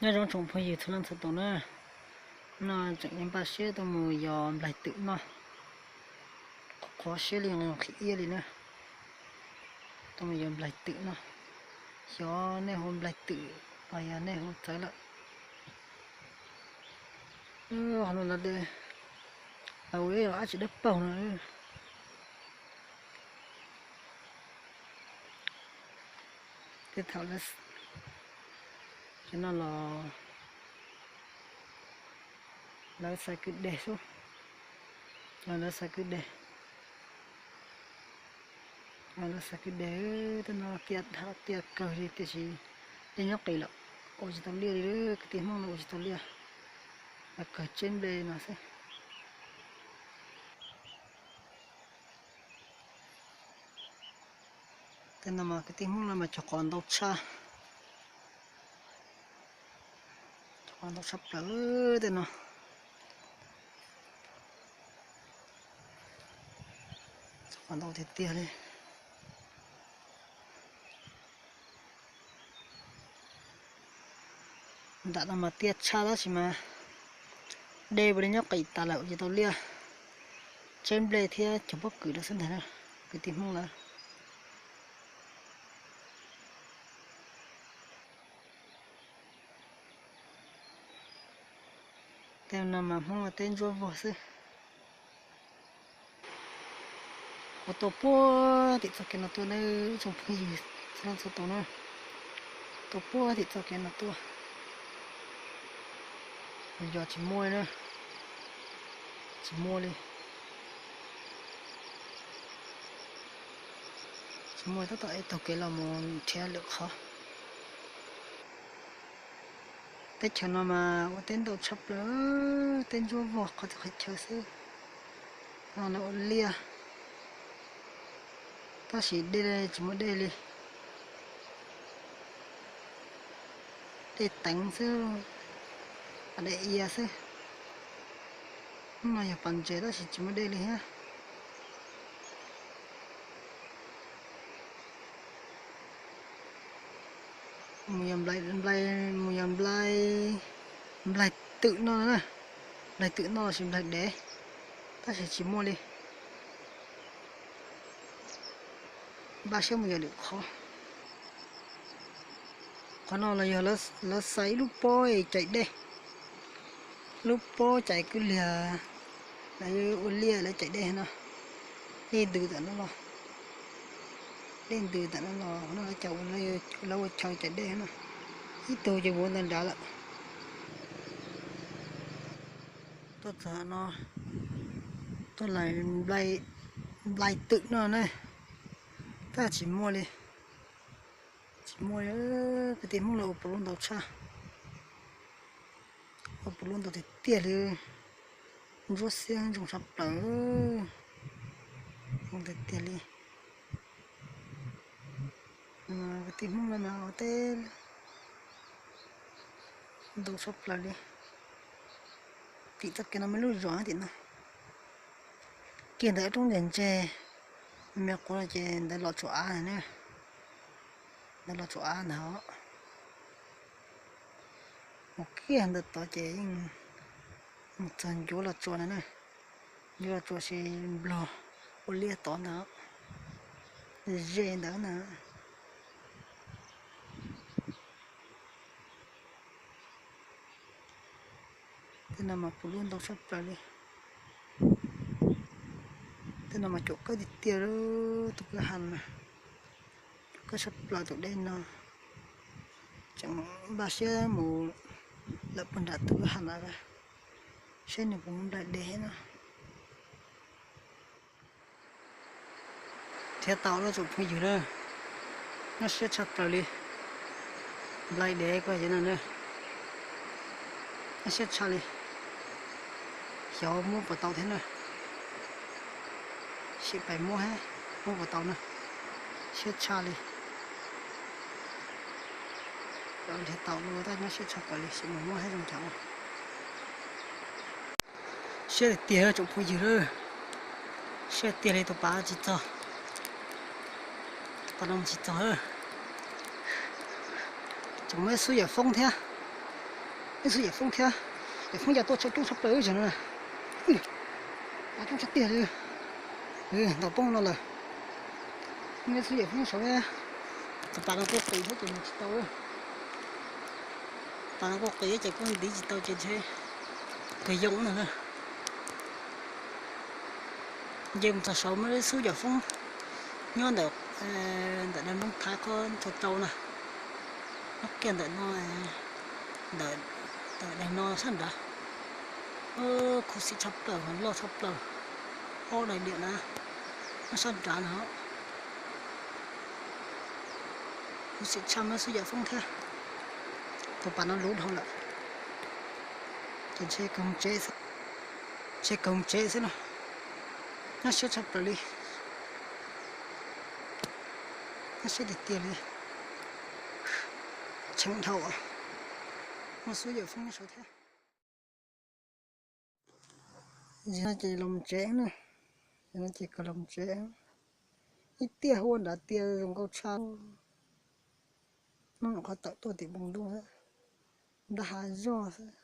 Nyob zoo tsoom phooj ywg txhua leej txhua tus na, no tseem yuav npaj siab tuaj mus yos nplaig twm noj, qhuav siab li qhov iab li na. Tuaj mus yos nplaig twm noj, xyov nej hu nplaig twm los yog nej hu txawv lawm. Qhov no lawv de, lawv ua ib yam dab tsi dawb paug no. Tej thaum lawv, cov no los lawv xav kwv deg xwb, lawv xav kwv deg, lawv xav kwv deg. Tej no tiaj dhau tiaj kawg li tiam sis dej nyob qis lawm, ua tsis tau liaj li, kwv tij Hmoob no ua tsis tau liaj, lawv kawg tseb nplej no xwb. Tej no mas kwv tij Hmoob no mas cov qos ntau tshaj, cov qos ntau tshaj plaws tej no, cov qos ntau tiag tiag li. Nram no mas tiaj tshaj tab sis mas dej ua li nyob qis tas lawm ua tsis tau liaj, tseb nplej thiab cog pob kws rau xwb ntag na, kwv tij Hmoob lawv. Tej no mas Hmoob teb ntsuab vog xwb. Kuv tuaj puag tim txoj kev no tuaj na, tsoom phooj ywg txhua leej txhua tus na, tuaj puag tim txoj kev no tuaj. Yos tsis muaj na, tsis muaj li. Tsis muaj, tab tom ev taug kev los mus nrhiav lwm qhov. Teb chaws no mas ua teb ntau tshaj plaws, teb ntsuab vog qhov txhia qhov chaw xwb. No lawv ua liaj, tab sis dej tsis muaj dej li. Dej teev xwb, dej ia xwb. Hnub no yog pas ntses tab sis tsis muaj dej li thiab. Mus yos nplai, mus yos nplai, nplaig twm noj na, nplaig twm noj los sis nplaig dev, tab sis tsis muaj li. Npaj siab mus yos lwm qhov. Qhov no los yog lawv xa ib lub pob cais dej, lub pob cais kwj liag, lawv ua liaj lawv cais dej no. Dej ntws tam no los, dej ntws tam no los no lawv ua chaw cais dej no. Ib tug ces mus ntawd nrad lawm. Tuaj txog no, tuaj lais nplai twm no ne, tab tsis muaj li. Tsis muaj li, kwv tij Hmoob lawv ua puav lub ntau tshaj, ua puav lub ntau tiag tiag li, ntsuab xiab ntsoog tshaj plaws, zoo tiag tiag li. Kwv tij Hmoob lawv mas ua teb ntau tshaj plaws li. Tim txoj kev no muaj lub zos tim no, kiag ntawd roob ntse ntse, me quav ces ntawd Los Tsuas Av na, ntawd Los Tsuas Av ntag. Mus kiag ntawd tod ces yeej mus txog ncuav Los Tsuas na, ncuav Los Tsuas ces Nplog ua liaj tod ntag, ze ntawd ntag. Tej no mas puv lub ntau tshaj plaws li. Tej no mas cuam kawg tiag tiag li, tus kwj ha no, cuam kawg tshaj plaws tus dej no. Tseem npaj siab mus lawm puag nram tus kwj ha no, saib nws puas muaj nplaig dev no. Nrhiav tau lawm tsoom phooj ywg na, nyuaj siab tshaj plaws li. Nplaig dev koj ces no na, nyuaj siab tshaj li. Xyov muab puas tau thiab na. Sim pais muab, muab puas tau na. Siab tshaj li. Nrhiav tau lawm tab nyuaj siab tshaj plaws li, sim mus muab thiab zoo cas ua. Siab tiag tiag tsoom phooj ywg, siab tiag li tus pas tsis txog, tus pas no tsis txog. Tseem muaj ib xub yawm foob thiab. Ib xub yawm foob thiab, yawm foob ya tuaj tsaus coob tshaj plaws zog no. Coob tshaj tiag li. Ntaus poob no lawm. Ib xub yawm foob saud, tus pas no kuj qis thiab ces mus tsis tau. Pas no kuj qis ces kuj ntiv tsis tau ces ntshe kawg yoo no. Nce mus txog saud muaj ib xub yawm foob nyob ntawm, ntawm daim nplooj thav ko txog rau na. Nyob kiag ntawm no, ntawm daim no sab nrad. Khuv xim tshaj plaws, loj tshaj plaws. Ob daim diam na, nyob sab nrad no. Khuv xim tshaj muaj ib xub yawm foob thiab. Tus pas no luv dhau lawm. Ces ntshe kawg mus tsev xwb, ntshe kawg mus tsev xwb no. Nyab siab tshaj plaws li. Nyab siab tiag tiag li. Tshee dhau. Muaj xub yawm foob nyob saud thiab. Yog no ces los tsev na. Yog no ces kawg los tsev. Ib tiaj hu ua nrad tias zoo nkauj tshaj. Hnub no qhov tawm tuaj tim npoo ntuj xwb, nrab hav zog xwb.